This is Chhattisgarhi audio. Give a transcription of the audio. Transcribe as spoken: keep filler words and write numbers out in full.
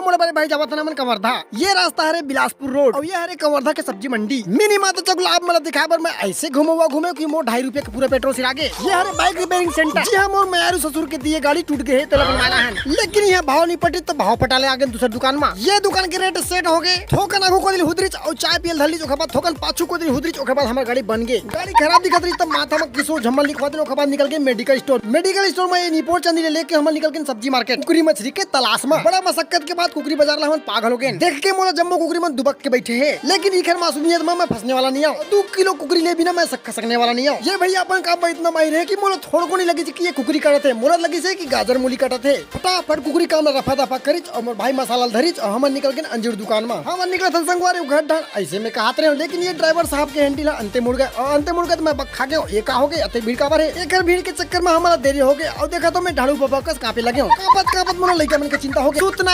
बड़े बड़े भाई जावत हन हमन कवर्धा। ये रास्ता हरे बिलासपुर रोड अउ ये हरे कवर्धा के सब्जी मंडी। मिनी माता चौक ला आप मन ला दिखाए बर मैं ऐसे घुमउवा घूमे कि मोर ढाई रुपया के पूरा पेट्रोल सिरा गे। ये हरे बाइक रिपेयरिंग सेंटर। जी हाँ, मोर मयारू ससुर के दिए गाड़ी टूट गे हे, तेला बनवाना हे। लेकिन यहाँ भाव नहीं पटी तो भाव पटाले आगे दूसर दुकान मा। ये दुकान के रेट सेट हो गे। थोकन आगू कोती ले हुदरीच अउ चाय पियल धरलीच, ओखर बाद थोकन पाछू कोती ले हुदरीच, ओखर बाद हमर गाड़ी बन गे। गाड़ी खराब दिखत रही तब माथा मा किसो झम्मल लिखवा देन, ओखर बाद निकल गे मेडिकल स्टोर। मेडिकल स्टोर मा ये निपोर चंदी ले लेके हमन निकल गेन सब्जी मार्केट कुकरी मछरी के तलाश मा। बड़ा मशक्कत के बाद कुकरी बाजार ला हमन पा घलो गेन। देख के मोला जम्मो कुकरी मन दुबक के बैठे हे, लेकिन इखर मासूमियत मा मैं फंसने वाला नहीं आव। दू किलो कुकरी ले बिना मैं सक-, खसकने वाला नहीं आव। ये भैया अपन काम मा इतना माहिर हे कि मोला थोड़को नहीं लगिस कि ये कुकरी काटत हे, मोला लगिस हे कि गाजर मूली काटत हे। फटाफट कुकरी काम ला रफा दफा करिच अउ मोर भाई मसाला ल धरिच अउ हमन निकल गेन अंजीर दुकान मा। हमन निकलत हन संगवारी घर डाहर, ऐसे में कहत रहेंव, लेकिन ये ड्राइवर साहब के हैंडल ह अंते मुड़ गे अउ अंते मुड़ गे त मैं बक खा गेंव। ये का हो गे? अते भीड़ काबर हे? एकर भीड़ के चक्कर मा हमन ला देरी हो गे अउ देखा तो मैं ढाड़ू बाबा कस कांपे लगेंव। कांपत कांपत मोला लइका मन के चिंता हो गे। सुतना